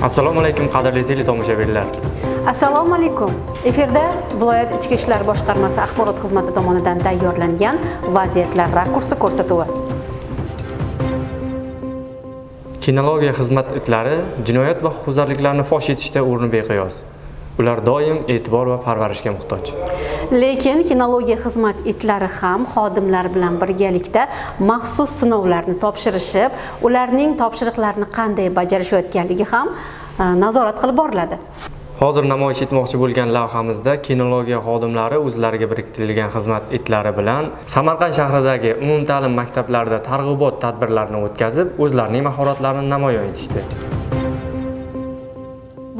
Assalomu alaykum, qadrli teletomoshabinlar. Assalomu alaykum. Efirda viloyat ichki ishlar boshqarmasi axborot xizmati tomonidan tayyorlangan vaziyatlar rakursi ko'rsatuvi. Kinologiya xizmat itlari jinoyat va huquqbuzarliklarni fosh etishda o'rni beqiyos. Ular doim e'tibor va parvarishga muhtoj. Lekin kinologiya xizmat itlari ham xodimlar bilan birgalikda maxsus sinovlarni topshirishib, ularning topshiriqlarini qanday bajarishayotganligi ham nazorat qilib boriladi. Hozir namoyish etmoqchi bo'lgan lavhamizda kinologiya xodimlari o'zlariga biriktirilgan xizmat itlari bilan Samarqand shahridagi umumta'lim maktablarida targ'ibot tadbirlarini o'tkazib, o'zlarining mahoratlarini namoyon etishdi.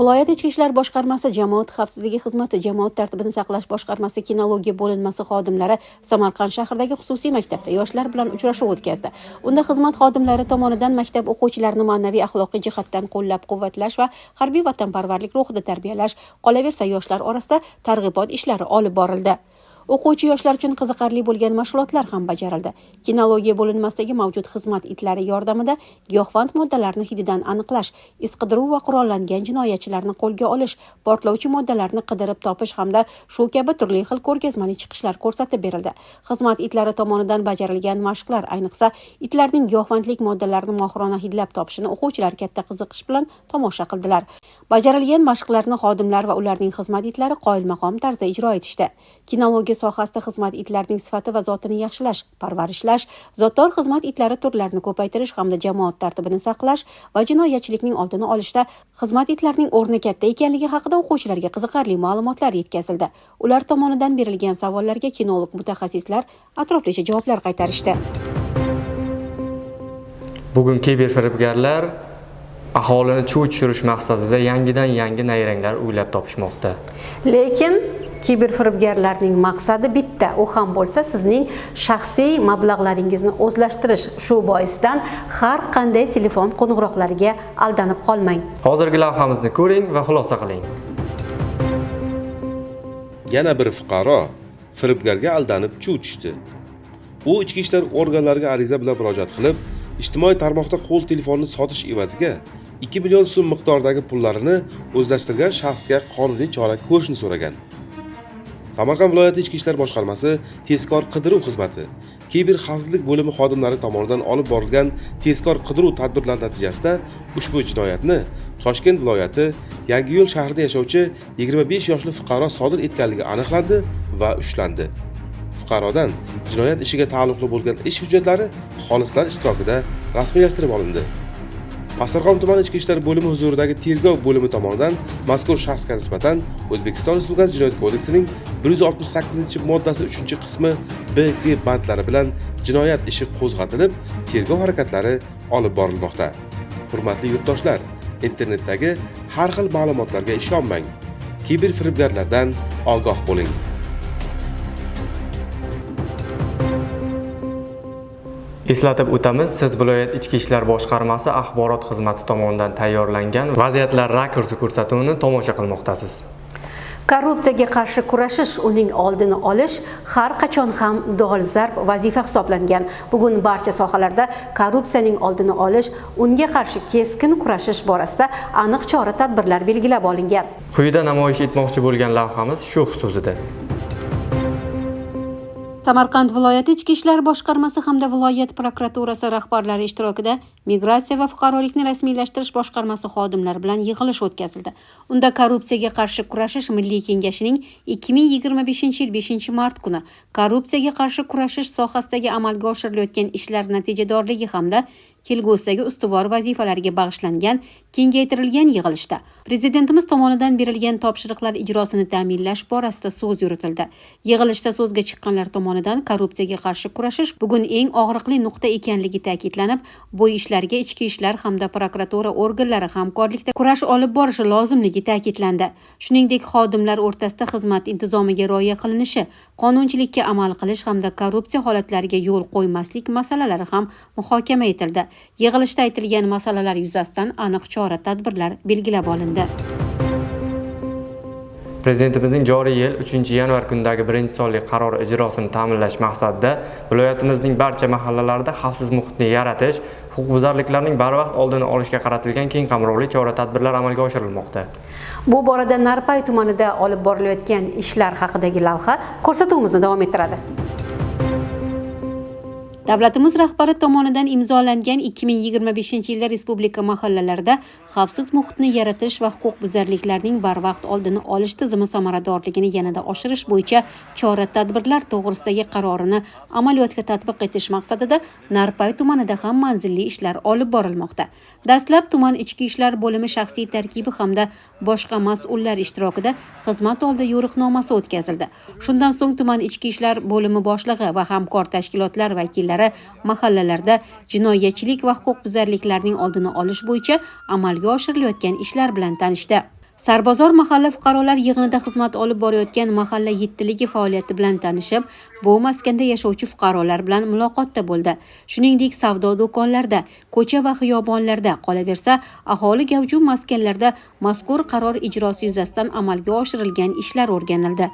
Viloyat ichki ishlar boshqarmasi jamoat xavfsizligi xizmati jamoat tartibini saqlash boshqarmasi kinologiya bo'linmasi xodimlari Samarqand shahridagi xususiy maktabda yoshlar bilan uchrashuv o'tkazdi. Unda xizmat xodimlari tomonidan maktab o'quvchilarini ma'naviy axloqiy jihatdan qo'llab-quvvatlash va harbiy vatanparvarlik ruhida tarbiyalash, qolaversa yoshlar orasida targ'ibot ishlari olib borildi. O'quvchi yoshlar uchun qiziqarli bo'lgan mashg'ulotlar ham bajarildi. Kinologiya bo'linmasidagi mavjud xizmat itlari yordamida giyohvand moddalarni hididan aniqlash, iz qidiruv va qurollangan jinoyatchilarni qo'lga olish, portlovchi moddalarni qidirib topish hamda shu kabi turli xil ko'rgazmali chiqishlar ko'rsatib berildi. Xizmat itlari tomonidan bajarilgan mashqlar, ayniqsa itlarning giyohvandlik moddalarini mohirona hidlab topishini o'quvchilar katta qiziqish bilan tomosha qildilar. Bajarilgan mashqlarni xodimlar va ularning xizmat itlari qoyilmaqom tarzda ijro etishdi. Kinologiya sohasida xizmat itlarining sifati va zotini yaxshilash, parvarishlash, zotdor xizmat itlari turlarini ko'paytirish hamda jamoat tartibini saqlash va jinoyatchilikning oldini olishda xizmat itlarining o'rni katta ekanligi haqida o'quvchilarga qiziqarli ma'lumotlar yetkazildi. Ular tomonidan berilgan savollarga kinolog mutaxassislar atroflicha javoblar qaytarishdi. Bugun kiberfiribgarlar aholini chuv tushirish maqsadida yangidan yangi nayranglar o'ylab topishmoqda. Lekin kiberfiribgarlarning maqsadi bitta, u ham bo'lsa sizning shaxsiy mablag'laringizni o'zlashtirish. Shu boisdan har qanday telefon qo'ng'iroqlariga aldanib qolmang. Hozirgi lavhamizni ko'ring va xulosa qiling. Yana bir fuqaro firibgarga aldanib chuv tushdi. U ichki ishlar organlariga ariza bilan murojaat qilib, ijtimoiy tarmoqda qo'l telefonini sotish evaziga 2 million so'm miqdoridagi pullarini o'zlashtirgan shaxsga qonuniy chora ko'rishni so'ragan. Samarqand viloyati ichki ishlar boshqarmasi tezkor qidiruv xizmati kiber xavfsizlik bo'limi xodimlari tomonidan olib borilgan tezkor qidiruv tadbirlari natijasida ushbu jinoyatni Toshkent viloyati Yangiyo'l shahrida yashovchi 25 yoshli fuqaro sodir etganligi aniqlandi va ushlandi. Fuqarodan jinoyat ishiga taalluqli bo'lgan ish hujjatlari xolislar ishtirokida rasmiylashtirib olindi. Pastdarg'om tumani ichki ishlar bo'limi huzuridagi tergov bo'limi tomonidan mazkur shaxsga nisbatan O'zbekiston Respublikasi Jinoyat kodeksining 168-moddasi 3-qismi B, G bandlari bilan jinoyat ishi qo'zg'atilib, tergov harakatlari olib borilmoqda. Hurmatli yurtdoshlar, internetdagi har xil ma'lumotlarga ishonmang. Kiber firibgarlardan ogoh bo'ling. Eslatib o'tamiz, siz viloyat ichki ishlar boshqarmasi axborot xizmati tomonidan tayyorlangan vaziyatlar rakursi ko'rsatuvini tomosha qilmoqdasiz. Korrupsiyaga qarshi kurashish, uning oldini olish har qachon ham dolzarb vazifa hisoblangan. Bugun barcha sohalarda korrupsiyaning oldini olish, unga qarshi keskin kurashish borasida aniq chora-tadbirlar belgilab olingan. Quyida namoyish etmoqchi bo'lgan lavhamiz shu xususida. Samarqand viloyati ichki ishlar boshqarmasi hamda viloyat prokuraturasi rahbarlari ishtirokida migratsiya va fuqarolikni rasmiylashtirish boshqarmasi xodimlari bilan yig'ilish o'tkazildi. Unda korrupsiyaga qarshi kurashish milliy kengashining 2025-yil 5-mart kuni korrupsiyaga qarshi kurashish sohasidagi amalga oshirilayotgan ishlar natijadorligi hamda kelgusidagi ustuvor vazifalarga bag'ishlangan kengaytirilgan yig'ilishda Prezidentimiz tomonidan berilgan topshiriqlar ijrosini ta'minlash borasida so'z yuritildi. Yig'ilishda so'zga chiqqanlar tomonidan korrupsiyaga qarshi kurashish bugun eng og'riqli nuqta ekanligi ta'kidlanib, bu ishlarga ichki ishlar hamda prokuratura organlari hamkorlikda kurash olib borishi lozimligi ta'kidlandi. Shuningdek, xodimlar o'rtasida xizmat intizomiga rioya qilinishi, qonunchilikka amal qilish hamda korrupsiya holatlariga yo'l qo'ymaslik masalalari ham muhokama etildi. Yig'ilishda aytilgan masalalar yuzasidan aniq chora-tadbirlar belgilab olindi. Prezidentimizning joriy yil 3-yanvar kunidagi birinchi sonli qarori ijrosini ta'minlash maqsadida viloyatimizning barcha mahallalarida xavfsiz muhitni yaratish, huquqbuzarliklarning barvaqt oldini olishga qaratilgan keng qamrovli chora-tadbirlar amalga oshirilmoqda. Bu borada Narpay tumanida olib borilayotgan ishlar haqidagi lavha ko'rsatuvimizni davom ettiradi. Davlatimiz rahbari tomonidan imzolangan 2025-yilda respublika mahallalarida xavfsiz muhitni yaratish va huquqbuzarliklarning barvaqt oldini olish tizimi samaradorligini yanada oshirish bo'yicha chora-tadbirlar to'g'risidagi qarorini amaliyotga tatbiq etish maqsadida Narpay tumanida ham manzilli ishlar olib borilmoqda. Dastlab tuman ichki ishlar bo'limi shaxsiy tarkibi hamda boshqa mas'ullar ishtirokida xizmat oldi yo'riqnomasi o'tkazildi. Shundan so'ng tuman ichki ishlar bo'limi boshlig'i va hamkor tashkilotlar vakillari mahallalarda jinoyatchilik va huquqbuzarliklarning oldini olish bo'yicha amalga oshirilayotgan ishlar bilan tanishdi. Sarbozor mahalla fuqarolar yig'inida xizmat olib borayotgan mahalla yettiligi faoliyati bilan tanishib, bu maskanda yashovchi fuqarolar bilan muloqotda bo'ldi. Shuningdek, savdo do'konlarida, ko'cha va xiyobonlarda, qolaversa, aholi gavjum maskanlarda mazkur qaror ijrosi yuzasidan amalga oshirilgan ishlar o'rganildi.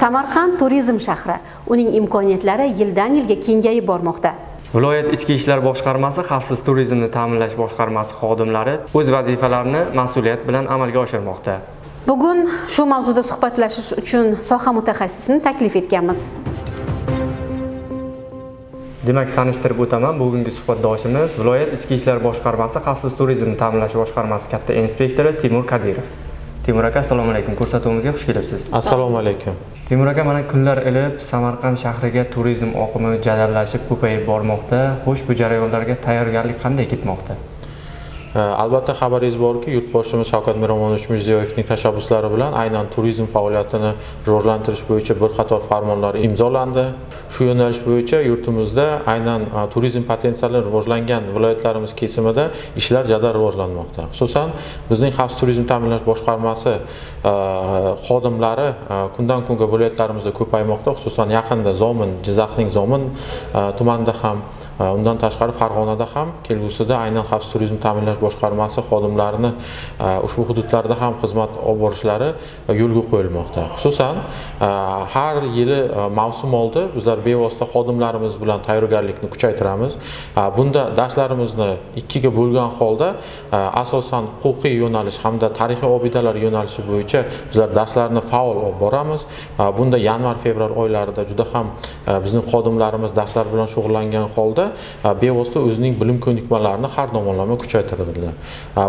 Samarqand turizm shahri, uning imkoniyatlari yildan yilga kengayib bormoqda. Viloyat ichki ishlar boshqarmasi xavfsiz turizmni ta'minlash boshqarmasi xodimlari o'z vazifalarini mas'uliyat bilan amalga oshirmoqda. Bugun shu mavzuda suhbatlashish uchun soha mutaxassisini taklif etganmiz. Demak, tanishtirib o'taman, bugungi suhbatdoshimiz viloyat ichki ishlar boshqarmasi xavfsiz turizmni ta'minlash boshqarmasi katta inspektori Timur Kadirov. Timur aka, assalomu alaykum. Ko'rsatuvimizga xush kelibsiz. Assalomu alaykum. Timur aka, mana kunlar ilib Samarqand shahriga turizm oqimi jadallashib ko'payib bormoqda. Xo'sh, bu jarayonlarga tayyorgarlik qanday ketmoqda? Albatta xabaringiz borki, yurtboshimiz Shavkat Miromonovich Mirziyoyevning tashabbuslari bilan aynan turizm faoliyatini rivojlantirish bo'yicha bir qator farmonlar imzolandi. Shu yo'nalish bo'yicha yurtimizda aynan turizm potensiali rivojlangan viloyatlarimiz kesimida ishlar jadal rivojlanmoqda. Xususan, bizning xavfsiz turizm ta'minlash boshqarmasi xodimlari kundan kunga viloyatlarimizda ko'paymoqda. Xususan, yaqinda Zomin, Jizzaxning Zomin tumanida ham, undan tashqari Farg'onada ham kelgusida aynan xavfsiz turizm ta'minlash boshqarmasi xodimlarini ushbu hududlarda ham xizmat olib borishlari yo'lga qo'yilmoqda. Xususan, har yili mavsum oldi bizlar bevosita xodimlarimiz bilan tayyorgarlikni kuchaytiramiz. Bunda darslarimizni ikkiga bo'lgan holda asosan huquqiy yo'nalish hamda tarixiy obidalar yo'nalishi bo'yicha bizlar darslarni faol olib boramiz. Bunda yanvar-fevral oylarida juda ham bizning xodimlarimiz darslar bilan shug'ullangan holda bevosita o'zining bilim ko'nikmalarini har tomonlama kuchaytiradilar.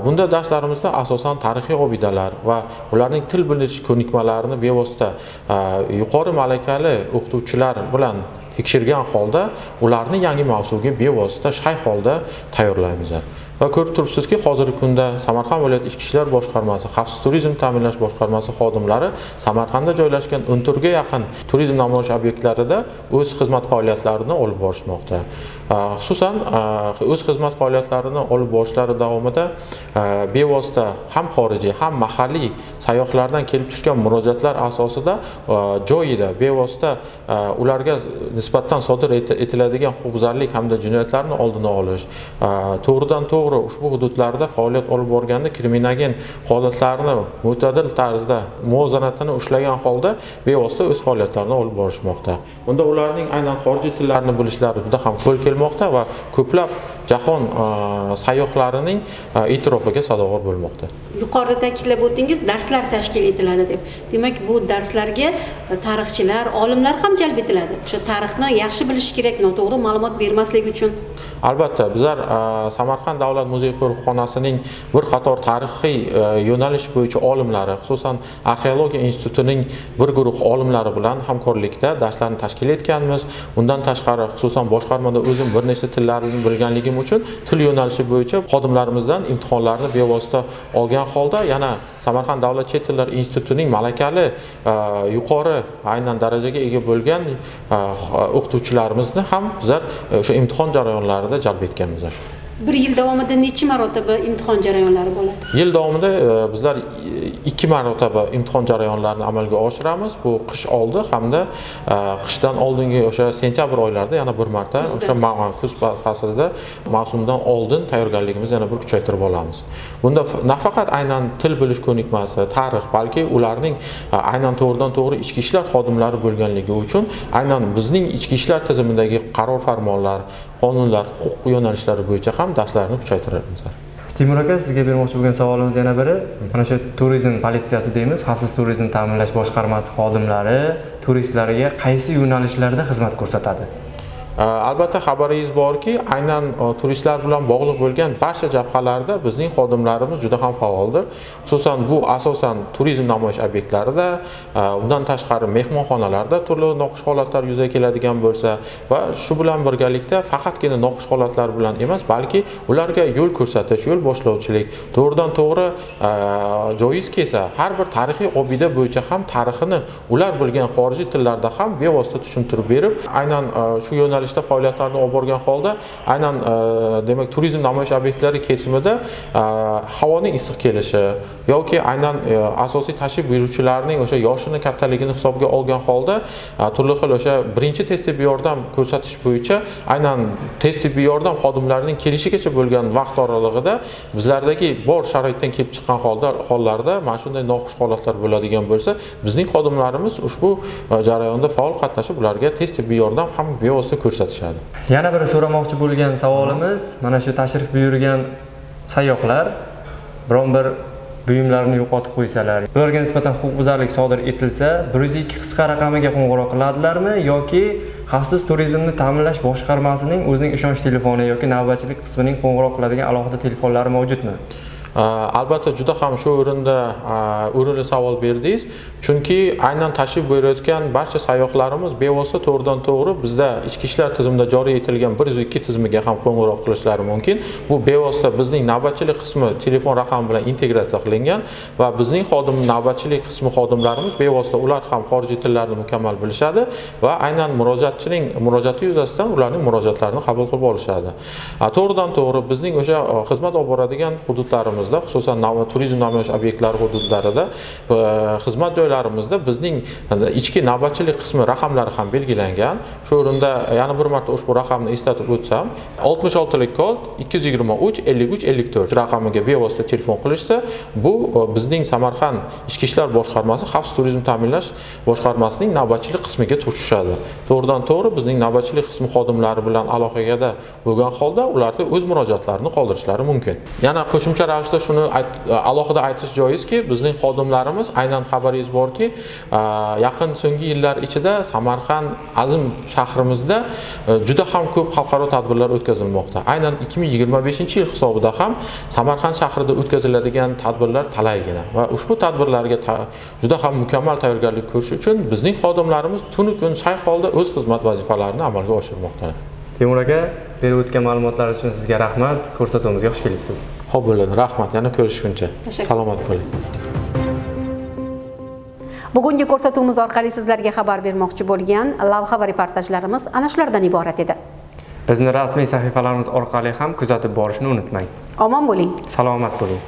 Bunda darslarimizda asosan tarixiy obidalar va ularning til bilish ko'nikmalarini bevosita yuqori malakali o'qituvchilar bilan tekshirgan holda ularni yangi mavzuga bevosita shay holda tayyorlaymiz. Va ko'rib turibsizki, hozirgi kunda Samarqand viloyat ichki ishlar boshqarmasi, xavfsiz turizm ta'minlash boshqarmasi xodimlari Samarqandda joylashgan 14 ga yaqin turizm namoyish obyektlarida o'z xizmat faoliyatlarini olib borishmoqda. Xususan, o'z xizmat faoliyatlarini olib borishlari davomida bevosita ham xorijiy, ham mahalliy sayyohlardan kelib tushgan murojaatlar asosida joyida bevosita ularga nisbatan sodir etiladigan huquqbuzarlik hamda jinoyatlarni oldini olish, to'g'ridan to'g'ri ushbu hududlarda faoliyat olib borganda kriminogen holatlarni mo'tadil tarzda muvozanatini ushlagan holda bevosita o'z faoliyatlarini olib borishmoqda. Bunda ularning aynan xorijiy tillarni bilishlari juda ham qo'l kelmoqda va ko'plab jahon sayyohlarining e'tirofiga sazovor bo'lmoqda. Yuqorida ta'kidlab o'tdingiz, darslar tashkil etiladi deb. Demak, bu darslarga tarixchilar, olimlar ham jalb etiladi. O'sha tarixni yaxshi bilish kerak, noto'g'ri ma'lumot bermaslik uchun. Albatta, bizlar Samarqand davlat muzey qo'riqxonasining bir qator tarixiy yo'nalish bo'yicha olimlari, xususan arxeologiya institutining bir guruh olimlari bilan hamkorlikda darslarni tashkil etganmiz. Undan tashqari, xususan boshqarmada o'zim bir nechta tillarni bilganligim uchun til yo'nalishi bo'yicha xodimlarimizdan imtihonlarni bevosita olgan holda yana Samarqand davlat chet tillar institutining malakali yuqori aynan darajaga ega bo'lgan o'qituvchilarimizni ham bizlar o'sha imtihon jarayonlarida jalb etganmiz. Bir yil davomida necha marotaba imtihon jarayonlari bo'ladi? Yil davomida bizlar 2 marotaba imtihon jarayonlarini amalga oshiramiz. Bu qish oldi hamda qishdan oldingi o'sha sentyabr oylarida yana bir marta o'sha kuz faslida mavsumdan oldin tayyorgarligimizni yana bir kuchaytirib olamiz. Bunda nafaqat aynan til bilish ko'nikmasi, tarix, balki ularning aynan to'g'ridan to'g'ri ichki ishlar xodimlari bo'lganligi uchun aynan bizning ichki ishlar tizimidagi qaror farmonlar, qonunlar, huquq yo'nalishlari bo'yicha ham darslarni kuchaytiramiz. Timur aka, sizga bermoqchi bo'lgan savolimiz yana biri, mana shu turizm politsiyasi deymiz, xavfsiz turizm ta'minlash boshqarmasi xodimlari turistlarga qaysi yo'nalishlarda xizmat ko'rsatadi? Albatta xabaringiz borki, aynan turistlar bilan bog'liq bo'lgan barcha jabhalarda bizning xodimlarimiz juda ham faoldir. Xususan bu asosan turizm namoyish obyektlarida, undan tashqari mehmonxonalarda turli noxush holatlar yuzaga keladigan bo'lsa va shu bilan birgalikda faqatgina noxush holatlar bilan emas, balki ularga yo'l ko'rsatish, yo'l boshlovchilik, to'g'ridan to'g'ri joiz kelsa har bir tarixiy obida bo'yicha ham tarixini ular bilgan xorijiy tillarda ham bevosita tushuntirib berib, aynan shu yo'nalishda faoliyatlarini olib borgan holda aynan demak turizm namoyish obyektlari kesimida havoning issiq kelishi yoki aynan asosiy tashrif buyuruvchilarning o'sha yoshini kattaligini hisobga olgan holda turli xil o'sha birinchi tez tibbiy yordam ko'rsatish bo'yicha aynan tez tibbiy yordam xodimlarining kelishigacha bo'lgan vaqt oralig'ida bizlardagi bor sharoitdan kelib chiqqan hollarda mana shunday noxush holatlar bo'ladigan bo'lsa, bizning xodimlarimiz ushbu jarayonda faol qatnashib ularga tez tibbiy yordam ham bevosita ko'rsatishadi. Yana bir so'ramoqchi bo'lgan savolimiz, mana shu tashrif buyurgan sayyohlar biron bir buyumlarni yo'qotib qo'ysalar, ularga nisbatan huquqbuzarlik sodir etilsa, 102 qisqa raqamiga qo'ng'iroq qiladilarmi yoki xavfsiz turizmni ta'minlash boshqarmasining o'zining ishonch telefoni yoki navbatchilik qismining qo'ng'iroq qiladigan alohida telefonlari mavjudmi? Albatta juda ham shu o'rinda o'rinli savol berdingiz. Chunki aynan tashrif buyurayotgan barcha sayyohlarimiz bevosita to'g'ridan to'g'ri bizda ichki ishlar tizimida joriy etilgan 102 tizimiga ham qo'ng'iroq qilishlari mumkin. Bu bevosita bizning navbatchilik qismi telefon raqami bilan integratsiya qilingan va bizning xodim navbatchilik qismi xodimlarimiz bevosita ular ham xorijiy tillarni mukammal bilishadi va aynan murojaatchining murojaati yuzasidan ularning murojaatlarini qabul qilib olishadi. To'g'ridan to'g'ri bizning o'sha xizmat olib boradigan hududlarimiz, xususan turizm namoyish obyektlari hududlarida xizmat joylarimizda bizning ichki navbatchilik qismi raqamlari ham belgilangan. Shu o'rinda yana bir marta ushbu raqamni eslatib o'tsam, 66lik kod 223 53 54 raqamiga bevosita telefon qilishsa, bu bizning Samarqand Ichki ishlar boshqarmasi xavfsiz turizm ta'minlash boshqarmasining navbatchilik qismiga tushadi. To'g'ridan to'g'ri bizning navbatchilik qismi xodimlari bilan aloqada bo'lgan holda ularda o'z murojaatlarini qoldirishlari mumkin. Yana qo'shimcha ravishda shuni alohida aytish joizki, bizning xodimlarimiz aynan xabaringiz borki, yaqin so'nggi yillar ichida Samarqand azim shahrimizda juda ham ko'p xalqaro tadbirlar o'tkazilmoqda. Aynan 2025-yil hisobida ham Samarqand shahrida o'tkaziladigan tadbirlar talaygina va ushbu tadbirlarga juda ham mukammal tayyorgarlik ko'rish uchun bizning xodimlarimiz tunu kun shay holda o'z xizmat vazifalarini amalga oshirmoqdalar. Timur aka, berib o'tgan ma'lumotlar uchun sizga rahmat. Ko'rsatuvimizga xush kelibsiz. Xo'p bo'ladi, rahmat. Yana ko'rishguncha. Salomat bo'ling. Bugungi ko'rsatuvimiz orqali sizlarga xabar bermoqchi bo'lgan lavha va reportajlarimiz ana shulardan iborat edi. Bizni rasmiy sahifalarimiz orqali ham kuzatib borishni unutmang. Omon bo'ling. Salomat bo'ling.